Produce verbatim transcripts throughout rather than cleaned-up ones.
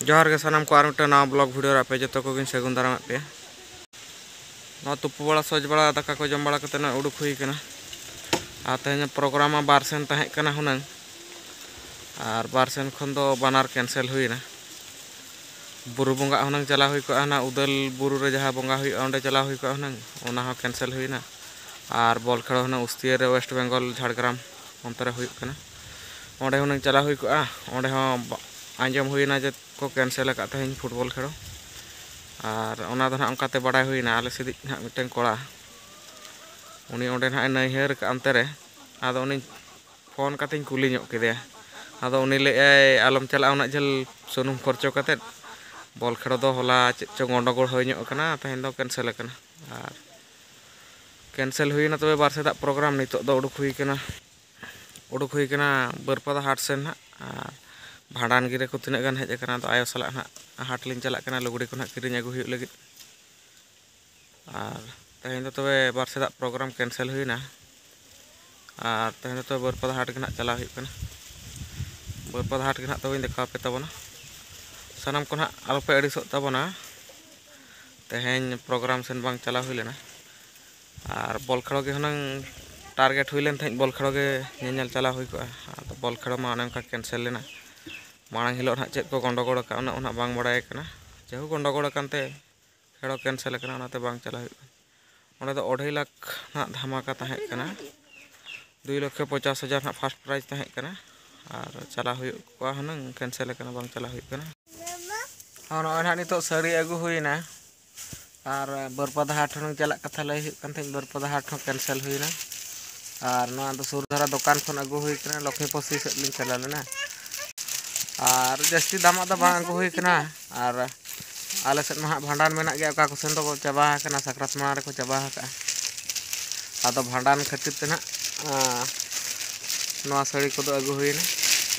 ᱡᱚᱦᱟᱨ ᱜᱮ ᱥᱟᱱᱟᱢ ᱠᱚ, ᱟᱨ ᱢᱤᱫᱴᱟᱝ ᱱᱟᱣᱟ ᱵᱞᱚᱜ ᱵᱷᱤᱰᱤᱭᱳ ᱨᱮ ᱟᱯᱮ ᱡᱚᱛᱚ ᱠᱚᱜᱮᱧ ᱥᱟᱹᱜᱩᱱ ᱫᱟᱨᱟᱢᱮᱫ ᱯᱮᱭᱟ᱾ ᱱᱚᱣᱟ ᱛᱩᱯᱩ ᱵᱟᱲᱟ, ᱥᱚᱡᱽ ᱵᱟᱲᱟ, ᱫᱟᱠᱟ ᱠᱚ ᱡᱚᱢ ᱵᱟᱲᱟ ᱠᱟᱛᱮ ᱱᱚᱜᱼᱚᱭ ᱩᱰᱩᱠ ᱦᱩᱭ ᱠᱟᱱᱟ᱾ ᱟᱨ ᱛᱮᱦᱮᱧ ᱯᱨᱳᱜᱨᱟᱢ ᱢᱟ ᱵᱟᱨ ᱥᱮᱱ ᱛᱟᱦᱮᱸ ᱠᱟᱱᱟ ᱦᱩᱱᱟᱹᱝ, ᱟᱨ ᱵᱟᱨ ᱥᱮᱱ ᱠᱷᱚᱱ ᱫᱚ ᱵᱟᱱᱟᱨ ᱠᱮᱱᱥᱮᱞ ᱦᱩᱭᱱᱟ᱾ ᱵᱩᱨᱩ ᱵᱚᱸᱜᱟ ᱦᱩᱱᱟᱹᱝ ᱪᱟᱞᱟᱣ ᱦᱩᱭ ᱠᱚᱜᱼᱟ, ᱦᱟᱱᱟ ᱩᱫᱟᱹᱞ ᱵᱩᱨᱩ ᱨᱮ ᱡᱟᱦᱟᱸ ᱵᱚᱸᱜᱟ ᱦᱩᱭᱩᱜᱼᱟ, ᱚᱸᱰᱮ ᱪᱟᱞᱟᱣ ᱦᱩᱭ ᱠᱚᱜᱼᱟ ᱦᱩᱱᱟᱹᱝ, ᱚᱱᱟ ᱦᱚᱸ ᱠᱮᱱᱥᱮᱞ ᱦᱩᱭᱱᱟ᱾ ᱟᱨ ᱵᱚᱞ ᱠᱷᱮᱲᱚ ᱦᱩᱱᱟᱹᱝ ᱩᱥᱛᱤᱭᱟᱹ ᱨᱮ, ᱳᱭᱮᱥᱴ ᱵᱮᱝᱜᱚᱞ, ᱡᱷᱟᱲᱜᱨᱟᱢ ᱚᱱᱛᱮ ᱨᱮ ᱦᱩᱭᱩᱜ ᱠᱟᱱᱟ, ᱚᱸᱰᱮ ᱦᱩᱱᱟᱹᱝ ᱪᱟᱞᱟᱣ ᱦᱩᱭ ᱠᱚᱜᱼᱟ, ᱚᱸᱰᱮ ᱦᱚᱸ ᱵᱟ-, ᱟᱸᱡᱚᱢ ᱦᱩᱭᱱᱟ ᱡᱮ ᱠᱚ ᱠᱮᱱᱥᱮᱞ ᱟᱠᱟᱫ ᱛᱟᱦᱮᱸᱧ ᱯᱷᱩᱴᱵᱚᱞ ᱠᱷᱮᱲᱚ᱾ ᱟᱨ ᱚᱱᱟ ᱫᱚ ᱱᱟᱦᱟᱜ ᱚᱱᱠᱟᱛᱮ ᱵᱟᱰᱟᱭ ᱦᱩᱭᱱᱟ, ᱟᱞᱮ ᱥᱮᱫᱤᱡ ᱱᱟᱦᱟᱜ ᱢᱤᱫᱴᱮᱱ ᱠᱚᱲᱟ, ᱩᱱᱤ ᱚᱸᱰᱮ ᱱᱟᱦᱟᱜ ᱮ ᱱᱟᱹᱭᱦᱟᱹᱨ ᱠᱟᱜᱼᱟ ᱚᱱᱛᱮ ᱨᱮ᱾ ᱟᱫᱚ ᱩᱱᱤ ᱯᱷᱳᱱ ᱠᱟᱛᱮᱧ ᱠᱩᱞᱤ ᱧᱚᱜ ᱠᱮᱫᱮᱭᱟ᱾ ᱟᱫᱚ ᱩᱱᱤ ᱞᱟᱹᱭᱮᱫᱼᱟᱭ, "ᱟᱞᱚᱢ ᱪᱟᱞᱟᱜᱼᱟ ᱩᱱᱟᱹᱜ ᱡᱷᱟᱹᱞ ᱥᱩᱱᱩᱢ ᱠᱷᱚᱨᱪᱚ ᱠᱟᱛᱮᱫ, ᱵᱚᱞ ᱠᱷᱮᱲᱚ ᱫᱚ ᱦᱚᱞᱟ ᱪᱮᱫ ᱪᱚ ᱜᱚᱸᱰᱚᱜᱳᱲ ᱦᱩᱭ ᱧᱚᱜ ᱠᱟᱱᱟ, ᱛᱮᱦᱮᱧ ᱫᱚ ᱠᱮᱱᱥᱮᱞ ᱟᱠᱟᱱᱟ᱾" ᱟᱨ ᱠᱮᱱᱥᱮᱞ ᱦᱩᱭᱮᱱᱟ ᱛᱚᱵᱮ ᱵᱟᱨ ᱥᱮᱫᱟᱜ ᱯᱨᱳᱜᱨᱟᱢ᱾ ᱱᱤᱛᱚᱜ ᱫᱚ ᱩᱰᱩᱠ ᱦᱩᱭ ᱠᱟᱱᱟ, ᱩᱰᱩᱠ ᱦᱩᱭ ᱠᱟᱱᱟ ᱵᱟᱹᱨᱯᱟᱫᱟ ᱦᱟᱴ ᱥᱮᱱ ᱱᱟᱦᱟᱜ᱾ ᱟᱨ ᱵᱷᱟᱸᱰᱟᱱ ᱜᱤᱨᱟᱹ ᱠᱚ ᱛᱤᱱᱟᱹᱜ ᱜᱟᱱ ᱦᱮᱡ ᱟᱠᱟᱱᱟ, ᱟᱫᱚ ᱟᱭᱳ ᱥᱟᱞᱟᱜ ᱱᱟᱦᱟᱜ ᱦᱟᱴ ᱞᱤᱧ ᱪᱟᱞᱟᱜ ᱠᱟᱱᱟ ᱞᱩᱜᱽᱲᱤ ᱠᱚ ᱱᱟᱦᱟᱜ ᱠᱤᱨᱤᱧ ᱟᱹᱜᱩ ᱦᱩᱭᱩᱜ ᱞᱟᱹᱜᱤᱫ᱾ ᱟᱨ ᱛᱮᱦᱮᱧ ᱫᱚ ᱛᱚᱵᱮ ᱵᱟᱨ ᱥᱮᱫᱟᱜ ᱯᱨᱳᱜᱨᱟᱢ ᱠᱮᱱᱥᱮᱞ ᱦᱩᱭᱱᱟ᱾ ᱟᱨ ᱛᱮᱦᱮᱧ ᱫᱚ ᱛᱚᱵᱮ ᱵᱟᱹᱨᱯᱟᱫᱟ ᱦᱟᱴ ᱜᱮ ᱱᱟᱦᱟᱜ ᱪᱟᱞᱟᱣ ᱦᱩᱭᱩᱜ ᱠᱟᱱᱟ᱾ ᱵᱟᱹᱨᱯᱟᱫᱟ ᱦᱟᱴ ᱜᱮ ᱱᱟᱦᱟᱜ ᱛᱚᱵᱮᱧ ᱫᱮᱠᱷᱟᱣ ᱟᱯᱮ ᱛᱟᱵᱚᱱᱟ᱾ ᱥᱟᱱᱟᱢ ᱠᱚ ᱱᱟᱦᱟᱜ ᱟᱞᱚᱯᱮ ᱟᱹᱲᱤᱥᱚᱜ ᱛᱟᱵᱚᱱᱟ᱾ ᱛᱮᱦᱮᱧ ᱯᱨᱳᱜᱨᱟᱢ ᱥᱮᱱ ᱵᱟᱝ ᱪᱟᱞᱟᱣ ᱦᱩᱭ ᱞᱮᱱᱟ᱾ ᱟᱨ ᱵᱚᱞ ᱠᱷᱮᱲᱚ ᱜᱮ ᱦᱩᱱᱟᱹᱝ ᱴᱟᱨᱜᱮᱴ ᱦᱩᱭ ᱞᱮᱱ ᱛᱟᱦᱮᱸᱫ, ᱵᱚᱞ ᱠᱷᱮᱲᱚ ᱜᱮ ᱧᱮᱧᱮᱞ ᱪᱟᱞᱟᱣ ᱦᱩᱭ ᱠᱚᱜᱼᱟ᱾ ᱟᱫᱚ ᱵᱚᱞ ᱠᱷᱮᱲᱚ ᱢᱟ ᱚᱱᱮ ᱚᱱᱠᱟ ᱠᱮᱱᱥᱮᱞ ᱞᱮᱱᱟ᱾ ᱢᱟᱲᱟᱝ ᱦᱤᱞᱳᱜ ᱱᱟᱦᱟᱜ ᱪᱮᱫ ᱠᱚ ᱜᱚᱱᱰᱚᱜᱳᱲ ᱟᱠᱟᱫ, ᱩᱱᱟᱹᱜ ᱱᱟᱦᱟᱜ ᱵᱟᱝ ᱵᱟᱲᱟᱭ ᱠᱟᱱᱟ᱾ ᱡᱮᱦᱮᱛᱩ ᱜᱚᱱᱰᱚᱜᱳᱲ ᱟᱠᱟᱱ ᱛᱮ ᱠᱷᱮᱲᱚ ᱠᱮᱱᱥᱮᱞ ᱟᱠᱟᱱᱟ, ᱚᱱᱟᱛᱮ ᱵᱟᱝ ᱪᱟᱞᱟᱣ ᱦᱩᱭᱩᱜ ᱠᱟᱱᱟ᱾ ᱚᱸᱰᱮ ᱫᱚ ᱚᱲᱟᱭ ᱞᱟᱠᱷ ᱱᱟᱦᱟᱜ ᱫᱷᱟᱢᱟᱠᱟ ᱛᱟᱦᱮᱸ ᱠᱟᱱᱟ᱾ ᱫᱩᱭ ᱞᱚᱠᱠᱷᱚ ᱯᱚᱪᱟᱥ ᱦᱟᱡᱟᱨ ᱱᱟᱦᱟᱜ ᱯᱷᱟᱥᱴ ᱯᱨᱟᱭᱤᱡᱽ ᱛᱟᱦᱮᱸ ᱠᱟᱱᱟ᱾ ᱟᱨ ᱪᱟᱞᱟᱣ ᱦᱩᱭᱩᱜ ᱠᱚᱣᱟ ᱦᱩᱱᱟᱹᱝ, ᱠᱮᱱᱥᱮᱞ ᱟᱠᱟᱱᱟ, ᱵᱟᱝ ᱪᱟᱞᱟᱣ ᱦᱩᱭᱩᱜ ᱠᱟᱱᱟ᱾ ᱦᱚᱸ, ᱱᱚᱜᱼᱚᱭ ᱱᱟᱦᱟᱜ ᱱᱤᱛᱚᱜ ᱥᱟᱹᱲᱤ ᱟᱹᱜᱩ ᱦᱩᱭᱱᱟ᱾ ᱟᱨ ᱵᱟᱹᱨᱯᱟᱫᱟ ᱦᱟᱴ ᱦᱚᱸ ᱪᱟᱞᱟᱜ ᱠᱟᱛᱷᱟ ᱞᱟᱹᱭ ᱦᱩᱭᱩᱜ ᱠᱟᱱ ᱛᱟᱦᱮᱸᱫ, ᱵᱟᱹᱨᱯᱟᱫᱟ ᱦᱟᱴ ᱦᱚᱸ ᱠᱮᱱᱥᱮᱞ ᱦᱩᱭᱱᱟ᱾ ᱟᱨ ᱱᱚᱣᱟ ᱫᱚ ᱥᱩᱨ ᱫᱷᱟᱨᱟ ᱫᱚᱠᱟᱱ ᱠᱷᱚᱱ ᱟᱹᱜᱩ ᱦᱩᱭ ᱠᱟᱱᱟ, ᱞᱚᱠᱠᱷᱤᱯᱩᱨ ᱥᱮᱫ ᱞᱤᱧ ᱪᱟᱞᱟᱣ ᱞᱮᱱᱟ᱾ ᱟᱨ ᱡᱟᱹᱥᱛᱤ ᱫᱟᱢᱟᱜ ᱫᱚ ᱵᱟᱝ ᱟᱹᱜᱩ ᱦᱩᱭ ᱠᱟᱱᱟ᱾ ᱟᱨ ᱟᱞᱮ ᱥᱮᱫ ᱢᱟ ᱦᱟᱸᱜ ᱵᱷᱟᱸᱰᱟᱱ ᱢᱮᱱᱟᱜ ᱜᱮᱭᱟ, ᱚᱠᱟ ᱠᱚᱥᱮᱱ ᱫᱚᱠᱚ ᱪᱟᱵᱟ ᱟᱠᱟᱱᱟ, ᱥᱟᱠᱨᱟᱛ ᱢᱟᱲᱟᱝ ᱨᱮᱠᱚ ᱪᱟᱵᱟ ᱟᱠᱟᱜᱼᱟ᱾ ᱟᱫᱚ ᱵᱷᱟᱸᱰᱟᱱ ᱠᱷᱟᱹᱛᱤᱨ ᱛᱮ ᱱᱟᱦᱟᱜ, ᱟᱸ, ᱱᱚᱣᱟ ᱥᱟᱹᱲᱤ ᱠᱚᱫᱚ ᱟᱹᱜᱩ ᱦᱩᱭᱱᱟ᱾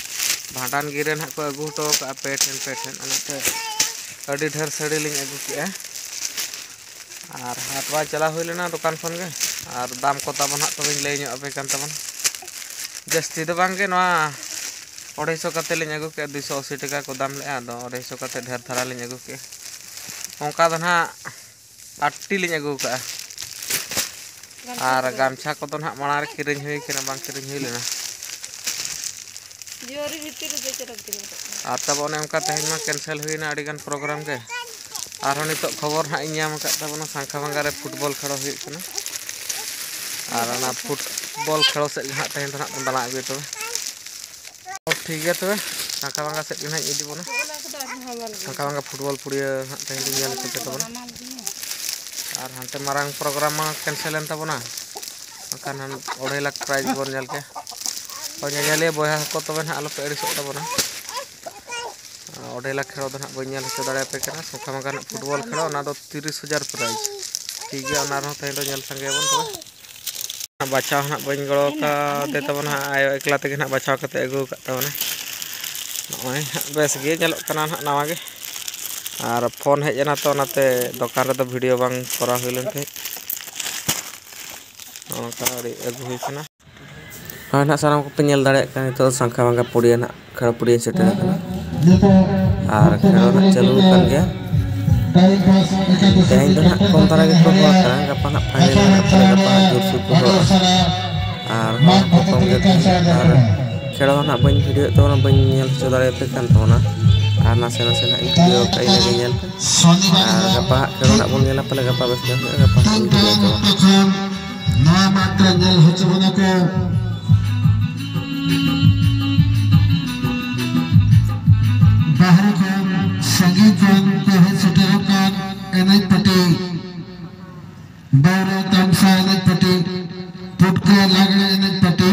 ᱵᱷᱟᱸᱰᱟᱱ ᱜᱤᱨᱟᱹ ᱱᱟᱦᱟᱜ ᱠᱚ ᱟᱹᱜᱩ ᱦᱚᱴᱚ ᱟᱠᱟᱫᱼᱟ ᱯᱮ ᱴᱷᱮᱱ, ᱯᱮ ᱴᱷᱮᱱ, ᱚᱱᱟᱛᱮ ᱟᱹᱰᱤ ᱰᱷᱮᱨ ᱥᱟᱹᱲᱤ ᱞᱤᱧ ᱟᱹᱜᱩ ᱠᱮᱜᱼᱟ᱾ ᱟᱨ ᱦᱟᱴ ᱵᱟᱭ ᱪᱟᱞᱟᱣ ᱦᱩᱭ ᱞᱮᱱᱟ ᱫᱚᱠᱟᱱ ᱠᱷᱚᱱ ᱜᱮ᱾ ᱟᱨ ᱫᱟᱢ ᱠᱚ ᱛᱟᱵᱚᱱ ᱦᱟᱸᱜ ᱛᱚᱵᱮᱧ ᱞᱟᱹᱭ ᱧᱚᱜ ᱟᱯᱮ ᱠᱟᱱ ᱛᱟᱵᱚᱱᱟ᱾ ᱡᱟᱹᱥᱛᱤ ᱫᱚ ᱵᱟᱝ ᱜᱮ, ᱱᱚᱣᱟ ᱟᱹᱲᱟᱹᱭᱥᱚ ᱠᱟᱛᱮ ᱞᱤᱧ ᱟᱹᱜᱩ ᱠᱮᱫᱼᱟ, ᱫᱩᱭᱥᱚ ᱟᱥᱤ ᱴᱟᱠᱟ ᱠᱚ ᱫᱟᱢ ᱞᱮᱫᱼᱟ, ᱟᱫᱚ ᱟᱹᱲᱟᱹᱭᱥᱚ ᱠᱟᱛᱮ ᱰᱷᱮᱨ ᱫᱷᱟᱨᱟ ᱞᱤᱧ ᱟᱹᱜᱩ ᱠᱮᱫᱼᱟ᱾ ᱚᱱᱠᱟ ᱫᱚ ᱱᱟᱦᱟᱜ ᱟᱴᱴᱤ ᱞᱤᱧ ᱟᱹᱜᱩ ᱠᱟᱜᱼᱟ᱾ ᱟᱨ ᱜᱟᱢᱪᱷᱟ ᱠᱚᱫᱚ ᱱᱟᱦᱟᱜ ᱢᱟᱲᱟᱝ ᱨᱮ ᱠᱤᱨᱤᱧ ᱦᱩᱭ ᱠᱟᱱᱟ, ᱵᱟᱝ ᱠᱤᱨᱤᱧ ᱦᱩᱭ ᱞᱮᱱᱟ᱾ ᱡᱤᱭᱟᱹᱨᱤ ᱵᱷᱤᱛᱤᱨ ᱨᱮ ᱪᱮᱫ ᱪᱚᱨᱚᱠ ᱜᱮ ᱧᱮᱞᱚᱜ ᱠᱟᱱᱟ᱾ ᱟᱨ ᱛᱟᱵᱚ ᱚᱱᱮ ᱚᱱᱠᱟ ᱛᱮᱦᱮᱧ ᱢᱟ ᱠᱮᱱᱥᱮᱞ ᱦᱩᱭᱱᱟ ᱟᱹᱰᱤᱜᱟᱱ ᱯᱨᱳᱜᱨᱟᱢ ᱜᱮ᱾ ᱟᱨᱦᱚᱸ ᱱᱤᱛᱚᱜ ᱠᱷᱚᱵᱚᱨ ᱦᱟᱸᱜ ᱤᱧ ᱧᱟᱢ ᱟᱠᱟᱫ ᱛᱟᱵᱚᱱᱟ, ᱥᱟᱝᱠᱷᱟ ᱵᱷᱟᱝᱜᱟ ᱨᱮ ᱯᱷᱩᱴᱵᱚᱞ ᱠᱷᱮᱞᱳ ᱦᱩᱭᱩᱜ ᱠᱟᱱᱟ᱾ ᱟᱨ ᱚᱱᱟ ᱯᱷᱩᱴᱵᱚᱞ ᱠᱷᱮᱞᱳ ᱥᱮᱫ ᱜᱮ ᱦᱟᱸᱜ ᱛᱮᱦᱮᱧ ᱫᱚ ᱦᱟᱸᱜ ᱵᱚᱱ ᱫᱟᱬᱟ ᱟᱹᱜᱩᱭᱟ ᱛᱚᱵᱮ᱾ ᱚ, ᱴᱷᱤᱠ ᱜᱮᱭᱟ ᱛᱚᱵᱮ, ᱥᱟᱝᱠᱷᱟ ᱵᱷᱟᱝᱜᱟ ᱥᱮᱫ ᱜᱮ ᱦᱟᱸᱜ ᱤᱧ ᱤᱫᱤ ᱵᱚᱱᱟ᱾ ᱥᱟᱝᱠᱷᱟ ᱵᱷᱟᱝᱜᱟ ᱯᱷᱩᱴᱵᱚᱞ ᱯᱩᱲᱤᱭᱟᱹ ᱦᱟᱸᱜ ᱛᱮᱦᱮᱧ ᱫᱚ ᱧᱮᱞ ᱦᱚᱪᱚ ᱠᱮᱫ ᱛᱟᱵᱚᱱᱟ᱾ ᱟᱨ ᱦᱟᱱᱛᱮ ᱢᱟᱨᱟᱝ ᱯᱨᱳᱜᱨᱟᱢ ᱢᱟ ᱠᱮᱱᱥᱮᱞ ᱮᱱ ᱛᱟᱵᱚᱱᱟ᱾ ᱵᱟᱠᱷᱟᱱ ᱦᱟᱱ ᱚᱲᱟᱭ ᱞᱟᱠᱷ ᱯᱨᱟᱭᱤᱡᱽ ᱵᱚᱱ ᱧᱮᱞ ᱠᱮᱭᱟ᱾ ᱦᱳᱭ, ᱧᱮᱧᱮᱞᱤᱭᱟᱹ ᱵᱚᱭᱦᱟ ᱠᱚ ᱛᱚᱵᱮ ᱱᱟᱦᱟᱜ ᱟᱞᱚᱯᱮ ᱟᱹᱲᱤᱥᱚᱜ ᱛᱟᱵᱚᱱᱟ᱾ ᱚᱲᱟᱭ ᱞᱟᱠᱷ ᱠᱷᱮᱞᱳ ᱫᱚ ᱱᱟᱦᱟᱜ ᱵᱟᱹᱧ ᱧᱮᱞ ᱦᱚᱪᱚ ᱫᱟᱲᱮᱭᱟᱯᱮ ᱠᱟᱱᱟ᱾ ᱥᱟᱝᱠᱷᱟ ᱵᱷᱟᱝᱜᱟ ᱨᱮᱱᱟᱜ ᱯᱷᱩᱴᱵᱚᱞ ᱠᱷᱮᱞᱳ, ᱚᱱᱟ ᱫᱚ ᱛᱤᱨᱤᱥ ᱦᱟᱡᱟᱨ ᱯᱨᱟᱭᱤᱡᱽ᱾ ᱴᱷᱤᱠ ᱜᱮᱭᱟ, ᱚᱱᱟ ᱨᱮᱦᱚᱸ ᱛᱮᱦᱮᱧ ᱫᱚ ᱧᱮᱞ ᱥᱟᱸᱜᱮᱭᱟᱵᱚᱱ ᱛᱚᱵᱮ᱾ ᱵᱟᱪᱷᱟᱣ ᱦᱟᱸᱜ ᱵᱟᱹᱧ ᱜᱚᱲᱚ ᱠᱟᱫᱮ ᱛᱟᱵᱚᱱᱟ, ᱟᱡ ᱟᱭᱳ ᱮᱠᱞᱟ ᱛᱮᱜᱮ ᱱᱟᱦᱟᱜ ᱵᱟᱪᱷᱟᱣ ᱠᱟᱛᱮ ᱟᱹᱜᱩ ᱟᱠᱟᱫ ᱛᱟᱵᱚᱱᱟ᱾ ᱱᱚᱜᱼᱚᱭ ᱦᱟᱸᱜ ᱵᱮᱥ ᱜᱮ ᱧᱮᱞᱚᱜ ᱠᱟᱱᱟ ᱱᱟᱦᱟᱜ, ᱱᱟᱣᱟ ᱜᱮ᱾ ᱟᱨ ᱯᱷᱳᱱ ᱦᱮᱡ ᱮᱱᱟ ᱛᱚ, ᱚᱱᱟᱛᱮ ᱫᱚᱠᱟᱱ ᱨᱮᱫᱚ ᱵᱷᱤᱰᱤᱭᱳ ᱵᱟᱝ ᱠᱚᱨᱟᱣ ᱦᱩᱭ ᱞᱮᱱ ᱛᱟᱦᱮᱸᱫ᱾ ᱱᱚᱜᱼᱚ ᱱᱚᱝᱠᱟ ᱟᱹᱰᱤ ᱟᱹᱜᱩ ᱦᱩᱭ ᱠᱟᱱᱟ᱾ ᱱᱚᱜᱼᱚᱭ ᱱᱟᱦᱟᱜ ᱥᱟᱱᱟᱢ ᱠᱚᱯᱮ ᱧᱮᱞ ᱫᱟᱲᱮᱭᱟᱜ ᱠᱟᱱᱟ, ᱱᱤᱛᱚᱜ ᱫᱚ ᱥᱟᱝᱠᱷᱟ ᱵᱷᱟᱝᱜᱟ ᱯᱩᱲᱤᱭᱟᱹ ᱱᱟᱦᱟᱜ ᱠᱷᱮᱞᱳ ᱯᱩᱲᱤᱭᱟᱹ ᱥᱮᱴᱮᱨ ᱟᱠᱟᱱᱟ᱾ ᱟᱨ ᱠᱷᱮᱞᱳ ᱱᱟᱦᱟᱜ ᱪᱟᱹᱞᱩ ᱟᱠᱟᱱ ᱜᱮᱭᱟ᱾ ᱛᱮᱦᱮᱧ ᱫᱚ ᱱᱟᱦᱟᱜ ᱠᱚᱢ ᱫᱷᱟᱨᱟ ᱜᱮᱠᱚ ᱦᱚᱲ ᱠᱟᱱᱟ, ᱜᱟᱯᱟ ᱱᱟᱦᱟᱜ ᱯᱷᱟᱭᱱᱮᱞ ᱨᱮ ᱱᱟᱦᱟᱜ ᱯᱟᱞᱮ ᱜᱟᱯᱟ ᱱᱟᱦᱟᱜ ᱡᱳᱨᱥᱳᱨ ᱠᱚ ᱦᱚᱲᱚᱜᱼᱟ᱾ ᱟᱨ ᱦᱚᱲ ᱦᱚᱸᱠᱚ ᱠᱚᱢ ᱜᱮ ᱛᱟᱦᱮᱸᱫ᱾ ᱟᱨ ᱠᱷᱮᱞᱳ ᱦᱚᱸ ᱱᱟᱦᱟᱜ ᱵᱟᱹᱧ ᱵᱷᱤᱰᱤᱭᱳᱭᱮᱫ ᱛᱟᱵᱚᱱᱟ, ᱵᱟᱹᱧ ᱧᱮᱞ ᱦᱚᱪᱚ ᱫᱟᱲᱮᱭᱟᱯᱮ ᱠᱟᱱ ᱛᱟᱵᱚᱱᱟ᱾ ᱟᱨ ᱱᱟᱥᱮ ᱱᱟᱥᱮ ᱱᱟᱦᱟᱜ ᱤᱧ ᱵᱷᱤᱰᱤᱭᱳ ᱟᱠᱟᱫᱼᱟ, ᱤᱱᱟᱹᱜᱮ ᱧᱮᱞ ᱯᱮ᱾ ᱟᱨ ᱜᱟᱯᱟ ᱦᱟᱸᱜ ᱠᱷᱮᱞᱳ ᱱᱟᱦᱟᱜ ᱵᱚᱱ ᱧᱮᱞᱟ, ᱯᱟᱞᱮ ᱜᱟᱯᱟ ᱵᱮᱥ ᱧᱚᱜ ᱦᱩᱭᱩᱜᱼᱟ, ᱜᱟᱯᱟ ᱦᱟᱸᱜ ᱤᱧ ᱵᱷᱤᱰᱤᱭᱳᱭᱮᱫ ᱛᱟᱵᱚᱱᱟ᱾ ᱱᱚᱣᱟ ᱢᱟᱛᱨᱟ ᱧᱮᱞ ᱦᱚᱪᱚ ᱵᱚᱱᱟ ᱠᱚ᱾ ᱵᱟᱦᱨᱮ ᱠᱷᱚᱱ, ᱥᱟᱺᱜᱤᱧ ᱠᱷᱚᱱ ᱠᱚ ᱦᱮᱡ ᱥᱮᱴᱮᱨᱚᱜ ᱠᱟᱱ ᱮᱱᱮᱡ ᱯᱟᱹᱴᱤ, ᱵᱟᱣᱨᱟ ᱛᱟᱢᱥᱟ ᱮᱱᱮᱡ ᱯᱟᱹᱴᱤ, ᱯᱩᱴᱠᱟᱹ ᱞᱟᱜᱽᱲᱮ ᱮᱱᱮᱡ ᱯᱟᱹᱴᱤ,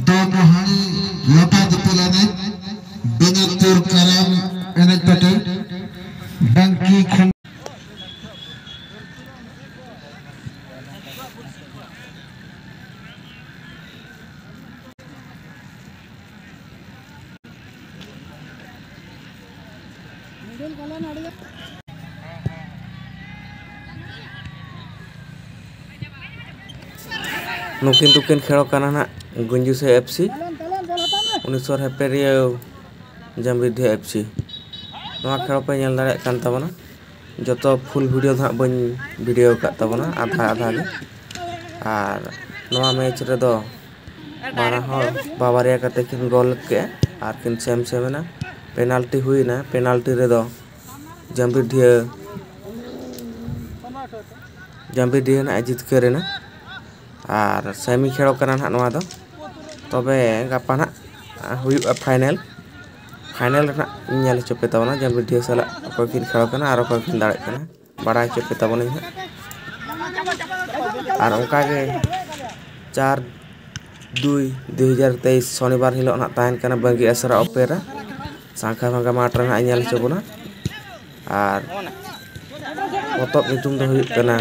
ᱫᱚ ᱢᱚᱦᱟᱲᱤ ᱞᱚᱴᱟ ᱫᱤᱯᱤᱞ ᱮᱱᱮᱡ, ᱵᱤᱱᱟᱹᱛᱩᱨ ᱠᱟᱨᱟᱢ ᱮᱱᱮᱡ ᱯᱟᱹᱴᱤ, ᱵᱟᱝᱠᱤ ᱠᱷᱚᱱ ᱱᱩᱠᱤᱱ ᱫᱚᱠᱤᱱ ᱠᱷᱮᱞᱳᱜ ᱠᱟᱱᱟ ᱱᱟᱜ ᱜᱩᱸᱡᱩ ᱥᱮ ᱮᱯᱷ ᱥᱤ᱾ ᱩᱱᱤᱥᱚᱨ ᱦᱮᱯᱮᱨᱤᱭᱟᱹᱣ ᱡᱟᱢᱵᱤᱨᱰᱤᱦᱟ F C. ᱱᱚᱣᱟ ᱠᱷᱮᱞ ᱯᱮ ᱧᱮᱞ ᱫᱟᱲᱮᱭᱟᱜ ᱠᱟᱱ ᱛᱟᱵᱚᱱᱟ᱾ ᱡᱚᱛᱚ ᱯᱷᱩᱞ ᱵᱷᱤᱰᱤᱭᱳ ᱫᱚ ᱦᱟᱸᱜ ᱵᱟᱹᱧ ᱵᱷᱤᱰᱤᱭᱳ ᱟᱠᱟᱫ ᱛᱟᱵᱚᱱᱟ, ᱟᱫᱷᱟ ᱟᱫᱷᱟ ᱜᱮ᱾ ᱟᱨ ᱱᱚᱣᱟ ᱢᱮᱪ ᱨᱮᱫᱚ ᱵᱟᱱᱟ ᱦᱚᱲ ᱵᱟᱵᱟᱨᱭᱟ ᱠᱟᱛᱮ ᱠᱤᱱ ᱜᱳᱞ ᱠᱮᱜᱼᱟ ᱟᱨ ᱠᱤᱱ ᱥᱮᱢ ᱥᱮᱢ ᱮᱱᱟ᱾ ᱯᱮᱱᱟᱞᱴᱤ ᱦᱩᱭᱱᱟ᱾ ᱯᱮᱱᱟᱞᱴᱤ ᱨᱮᱫᱚ ᱡᱟᱢᱵᱤᱨᱰᱤᱦᱟᱹ, ᱡᱟᱢᱵᱤᱨᱰᱤᱦᱟᱹ ᱱᱟᱜ ᱮ ᱡᱤᱛᱠᱟᱹᱨ ᱮᱱᱟ᱾ ᱟᱨ ᱥᱮᱢᱤ ᱠᱷᱮᱞ ᱠᱟᱱᱟ ᱱᱟᱦᱟᱜ ᱱᱚᱣᱟ ᱫᱚ᱾ ᱛᱚᱵᱮ ᱜᱟᱯᱟ ᱱᱟᱦᱟᱜ ᱦᱩᱭᱩᱜᱼᱟ ᱯᱷᱟᱭᱱᱮᱞ᱾ ᱯᱷᱟᱭᱱᱮᱞ ᱨᱮᱱᱟᱜ ᱤᱧ ᱧᱮᱞ ᱦᱚᱪᱚ ᱯᱮ ᱛᱟᱵᱚᱱᱟ, ᱡᱟᱢᱵᱤᱨᱰᱤᱦᱟᱹ ᱥᱟᱞᱟᱜ ᱚᱠᱚᱭ ᱠᱤᱱ ᱠᱷᱮᱞ ᱠᱟᱱᱟ ᱟᱨ ᱚᱠᱚᱭ ᱠᱤᱱ ᱫᱟᱲᱮᱜ ᱠᱟᱱᱟ, ᱵᱟᱲᱟᱭ ᱦᱚᱪᱚ ᱯᱮ ᱛᱟᱵᱚᱱᱟᱹᱧ ᱦᱟᱸᱜ᱾ ᱟᱨ ᱚᱱᱠᱟᱜᱮ ᱪᱟᱨ ᱫᱩᱭ ᱫᱩ ᱦᱟᱡᱟᱨ ᱛᱮᱭᱤᱥ ᱥᱚᱱᱤᱵᱟᱨ ᱦᱤᱞᱳᱜ ᱱᱟᱦᱟᱜ ᱛᱟᱦᱮᱱ ᱠᱟᱱᱟ ᱵᱟᱝᱜᱤ ᱟᱥᱲᱟ ᱚᱯᱮᱨᱟ, ᱥᱟᱝᱠᱷᱟ ᱵᱷᱟᱝᱜᱟ ᱢᱟᱴᱷ ᱨᱮ ᱱᱟᱦᱟᱜ ᱧᱮᱞ ᱦᱚᱪᱚ ᱵᱚᱱᱟ᱾ ᱟᱨ ᱯᱚᱛᱚᱵ ᱧᱩᱛᱩᱢ ᱫᱚ ᱦᱩᱭᱩᱜ ᱠᱟᱱᱟ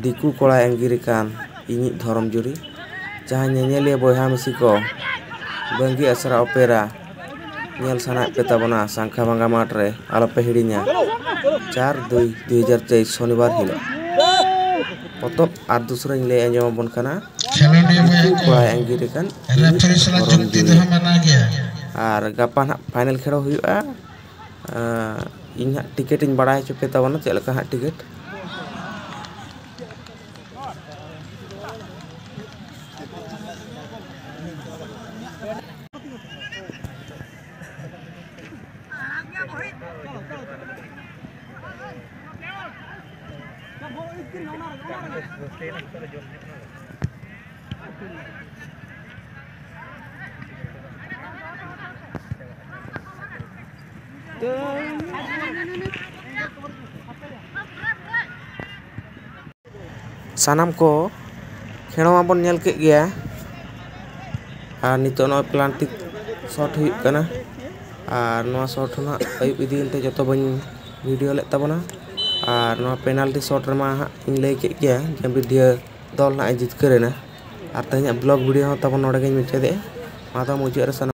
ᱫᱤᱠᱩ ᱠᱚᱲᱟᱭ ᱟᱸᱜᱤᱨ ᱟᱠᱟᱱ ᱤᱧᱤᱡ ᱫᱷᱚᱨᱚᱢ ᱡᱩᱨᱤ᱾ ᱡᱟᱦᱟᱸ ᱧᱮᱧᱮᱞᱤᱭᱟᱹ ᱵᱚᱭᱦᱟ ᱢᱤᱥᱤ ᱠᱚ ᱵᱟᱝᱜᱤ ᱟᱥᱲᱟ ᱚᱯᱮᱨᱟ ᱧᱮᱞ ᱥᱟᱱᱟᱭᱮᱫ ᱯᱮ ᱛᱟᱵᱚᱱᱟ ᱥᱟᱝᱠᱷᱟ ᱵᱷᱟᱝᱜᱟ ᱢᱟᱴᱷ ᱨᱮ, ᱟᱞᱚᱯᱮ ᱦᱤᱲᱤᱧᱟ, ᱪᱟᱨ ᱫᱩᱭ ᱫᱩ ᱦᱟᱡᱟᱨ ᱛᱮᱭᱤᱥ ᱥᱚᱱᱤᱵᱟᱨ ᱦᱤᱞᱳᱜ᱾ ᱯᱚᱛᱚᱵ ᱟᱨ ᱫᱩᱥᱨᱟᱧ ᱞᱟᱹᱭ ᱟᱸᱡᱚᱢ ᱟᱵᱚᱱ ᱠᱟᱱᱟ, ᱠᱷᱮᱞᱳᱰᱤᱭᱟᱹ ᱵᱚᱭᱦᱟ ᱫᱤᱠᱩ ᱠᱚ ᱠᱚᱲᱟᱭ ᱟᱸᱜᱤᱨ ᱟᱠᱟᱱ ᱡᱟᱦᱟᱸ ᱤᱧᱤᱡ ᱯᱷᱮᱨᱤᱥ ᱥᱟᱞᱟᱜ ᱫᱷᱚᱨᱚᱢ ᱡᱩᱠᱛᱤ ᱡᱩᱨᱤ᱾ ᱫᱚᱦᱚ ᱢᱟᱱᱟ ᱜᱮᱭᱟ᱾ ᱟᱨ ᱜᱟᱯᱟ ᱱᱟᱦᱟᱜ ᱯᱷᱟᱭᱱᱮᱞ ᱠᱷᱮᱞ ᱦᱩᱭᱩᱜᱼᱟ᱾ ᱟᱸ, ᱤᱧ ᱦᱟᱸᱜ ᱴᱤᱠᱤᱴ ᱤᱧ ᱵᱟᱲᱟᱭ ᱦᱚᱪᱚ ᱯᱮ ᱛᱟᱵᱚᱱᱟ, ᱪᱮᱫ ᱞᱮᱠᱟ ᱦᱟᱸᱜ ᱴᱤᱠᱤᱴ᱾ ᱥᱟᱱᱟᱢ ᱠᱚ ᱠᱷᱮᱞᱳ ᱢᱟᱵᱚᱱ ᱧᱮᱞ ᱠᱮᱫ ᱜᱮᱭᱟ᱾ ᱟᱨ ᱱᱤᱛᱚᱜ ᱱᱚᱜᱼᱚᱭ ᱯᱞᱟᱱᱴᱤᱠ ᱥᱚᱴ ᱦᱩᱭᱩᱜ ᱠᱟᱱᱟ᱾ ᱟᱨ ᱱᱚᱣᱟ ᱥᱚᱴ ᱦᱚᱸ ᱱᱟᱦᱟᱜ ᱟᱹᱭᱩᱵ ᱤᱫᱤᱭᱮᱱ ᱛᱮ ᱡᱚᱛᱚ ᱵᱟᱹᱧ ᱵᱷᱤᱰᱤᱭᱳ ᱞᱮᱫ ᱛᱟᱵᱚᱱᱟ᱾ ᱟᱨ ᱱᱚᱣᱟ ᱯᱮᱱᱟᱞᱴᱤ ᱥᱚᱴ ᱨᱮᱢᱟ ᱦᱟᱸᱜ ᱤᱧ ᱞᱟᱹᱭ ᱠᱮᱫ ᱜᱮᱭᱟ, ᱡᱟᱢᱵᱤᱰᱤᱦᱟᱹ ᱫᱚᱞ ᱱᱟᱦᱟᱜ ᱮ ᱡᱤᱛᱠᱟᱹᱨ ᱮᱱᱟ᱾ ᱟᱨ ᱛᱮᱦᱮᱧᱟᱜ ᱵᱞᱚᱜ ᱵᱷᱤᱰᱤᱭᱳ ᱦᱚᱸ ᱛᱟᱵᱚᱱ ᱱᱚᱰᱮ ᱜᱤᱧ ᱢᱩᱪᱟᱹᱫᱮᱜᱼᱟ᱾ ᱢᱟ ᱛᱚᱵᱮ ᱢᱩᱪᱟᱹᱫ ᱨᱮ ᱥᱟᱱᱟᱢ